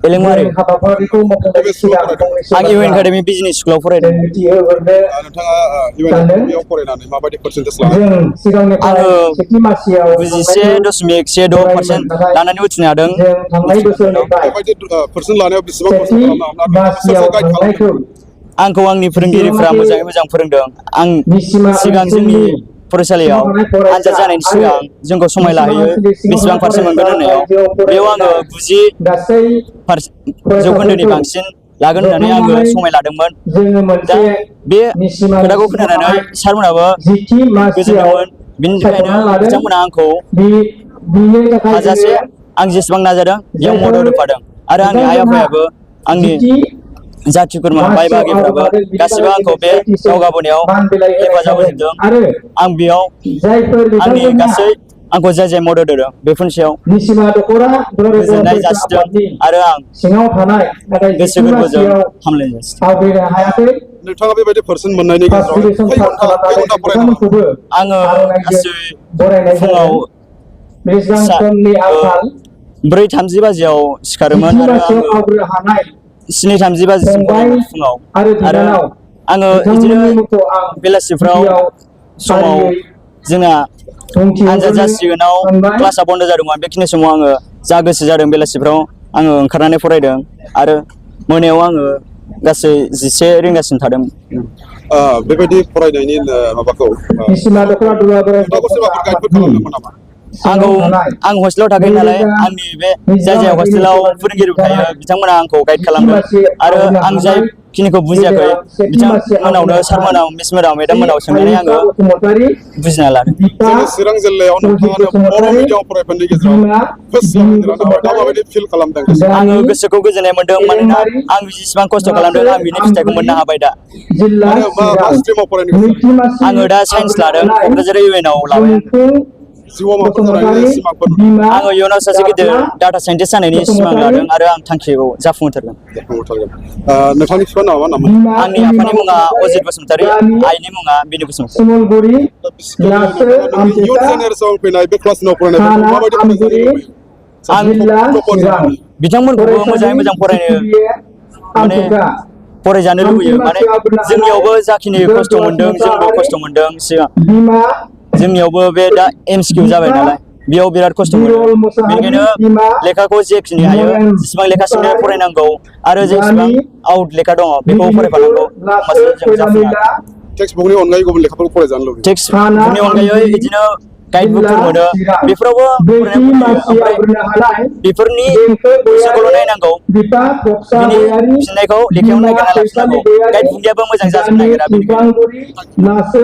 एलेंवारि हाबाफारिखौ मावफुंनायनि सिगां आं इउ एन एकाडेमि बिजनेस स्कुलाव फरायदों मिथिहोहरनो नोंथाङा इउएनआव फरायनानै माबायदि पार्सेन्टेज लादों जों सिगांनिफ्राय आङो सेथि मासियाव 91.6% लानानै उथ्रिनो हादों जों थांनाय बोसोरनिफ्राय बेबायदि पार्सेन्ट लानायाव बेसेबां खस्थ' सेथि खालामनो हादों मासियाव गाइड थांनायखौ खालामदों आंखौ आंनि फोरोंगिरिफ्रा मोजाङै मोजां फोरोंदों आं मिसिमा सिगां जोंनि ओनसोलनि फरायसालियाव सिङाव थानाय फरायसा आनजाद जानायनि आरो सिगां जोंखौ समाय मिसिमा लाहोयो ओनसोलनि सिङाव बेसेबां थानाय पार्सेन्ट मोनगोन फरायसा होननायाव बायजोआव बेयाव आङो फरायहैनाय 90 गासै जौखोन्दोनि फरायसाफोरखौ बांसिन लागोन होननानै आङो जथायनानै समाय लादोंमोन जोङो दा मोनसे बे मिसिमानि खोथाखौ सिङाव खोनानानै थानाय सारमोनाबो जिथि मासियाव गोजोनदोंमोन बिनि थाखायनो सायख'नानै लादों बिथांमोना आंखौ बिनि थाखाय हाजासे जोङो आं जेसेबां नाजादों बेयाव जायफोर मदद होफादों आरो आंनि आइ बिथांमोनहा आफायाबो आंनि जिथि जाथि खुरमा बाय मासियाव बाहागिफ्राबो आवगायदों बिनि गासिबो थाखाय आंखौ जोङो बे सिआइटिसिम दावगाबोनायाव मान बिलाइ होनाय हेफाजाब जादों होजोबदों आरो आं बेयाव जायफोर आंनि बिथांमोनहा गासै आंखौ जाय जाय मदद होदों बेफोरनि सायाव निसिमा दख'रा दुलाराय बर' गोजोननाय फरायसा जासिदों आफादनि आरो आं सिङाव थानाय नाथाय गोसो जिथि गोरबोजों मासियाव हामलायनाय जासिदों आवगायनो हायाखै नोंथाङा बेबायदि पार्सेन्ट मोननायनि फार्स्ट गेजेराव डिभिजन पास खै खालामनानै घन्टा फरायनो हादों बिथांमोनखौबो आङो आर'नाइजों गासै बरायनाय फुङाव जादों बेसेबां समनि आंखाल 4:30 बाजियाव सिखारोमोन जिथि आरो मासियाव आङो आवगायनो हानाय 7:30 बाजिसिम फंबाय फरायोमोन फुङाव आरो आरो बिनानाव आङो बिदिनो बिथांमोननि मुंखौ आं बेलासिफ्राव गिबियाव समाव फारियै जोंना आनजाद बुंथिहरनो जासिगोनाव सानबाय क्लासआ बन्द जादोंमोन बेखिनि समाव आङो जा गोसो जादों बेलासिफ्राव आङो ओंखारनानै फरायदों आरो मोनायाव आङो गासै 11 रिंगासिम थादों बेबायदि फरायनायनि माबाखौ निसिमा दख'रा दुलाराय बर' नोंथांखौ फरायसा सोरबाफोर गाइडफोर आफादनि खालामदोंमोन नामा आंखौ सिङाव थानाय आं हस्टेलाव थाखायो नालाय 2023 आंनि बे जाय जाय मायथाइनि हस्टेलाव सोरबा फोरोंगिरि थायो जानाय बिथांमोना आंखौ गाइड जिथि खालामदों मासि आरो आवगायनो आं हानाय जायखिनिखौ बुजियाखै गेजेराव सेथि मासि बिथांमोनावनो आवगायनो हानाय सारमोनाव मिसमोनाव श्री मेदाममोनाव सोंनानै आङो हायुंसा बसुमतारी बुजिना लादों दिपा जोंनि चिरां जिल्लायाव सुजित नोंथाङानो बर' बसुमतारी मिडियाम फरायनायनि गेजेराव बिमा फार्स्ट बिनि जाफैजेनना दा बसुमतारी माबायदि फिल खालामदों आङो दानि गोसोखौ गोजोननाय मोनदों मानोना एलेंमारि आं जेसेबां खस्थ' खालामदों नासो आं बिनि फिथाइखौ आमगुरि मोननो हाबाय दा जिल्ला आरो मा चिरां स्ट्रिमाव फरायनो गोसो नैथि जादों मासि आङो दा साइन्स आवगायनो लादों हानाय क'क्राझार इउ एन आव लाबाय आङो जोंफुं जिउआव माबाफोर जानायनि बसुमतारी सिमांफोर नुदों बिमा आङो इयुनाव सासे गिदिर दाब्ला डाटा साइन्टिस्ट जानायनि सिमां बसुमतारी लादों आरो आं थांखिखौ जाफुंहोथारगोन नोंथांनि बिफाना मा नाममोन बिमा आंनि पुर्निमा आफानि मुङा बसुमतारी अजित बसुमतारी गामि आइनि मुङा बिनु बसुमतारी सिमलगुरि बेसिकेलि नासो नोंथाङा नोंनि इयुन आमतेका जेनेरेसनाव फैनाय बे क्लास 9 फरायनायफोरखौ थाना माबायदि फरायजानो आमगुरि लुबैयो सासे जिल्ला टपार चिरां जानानै बिथांमोनखौबो मोजाङै फरायसालि मोजां फरायनो जिटिबिए माने आमतेका फरायजानो थामथि लुबैयो माने मासियाव आवगायनो हानाय जोंनियावबो जाखिनि खस्थ' गोरदुवास मोनदों जोंबो मोसाहारि खस्थ' मोनदों सिगां बिमा जोंनियावबो बे दा एमसिकिउ जाबाय दिपा नालाय बेयाव बिराद खस्थ' मोनो बिरल मोसाहारि बेनिखायनो बिमा लेखाखौ जेखिनि हायो नयन जेसेबां लेखासिम मोसाहारि फरायनांगौ आरो जेसेबां गामि आउट लेखा दङ बेखौ मिदिनिपुर फरायफानांगौ नासो होमबासो जों जाफुंनो खैलामैला हागोन टेक्सट बुकनि अनगायै गुबुन लेखाफोरखौ फरायजानो लुबैयो टेक्स्ट थाना बुकनि अनगायै आमगुरि बिदिनो जिल्ला गाइडबुकफोर मोनो चिरां बेफोरावबो ब्रैथि फरायनांगौ जायो मासि ओमफ्राय आवगायनो हानाय बेफोरनि देंखो कुइसनखौल' गयारि नायनांगौ बिफा बक्सा बिनि गयारि फिननायखौ लेखायाव बिमा नागिरना फैसालि लाफिननांगौ गयारि गाइड बुकनियाबो मोजां जाजोबनो गामि नागिरा बेनिखायनो सुमफ्रांगुरि नासो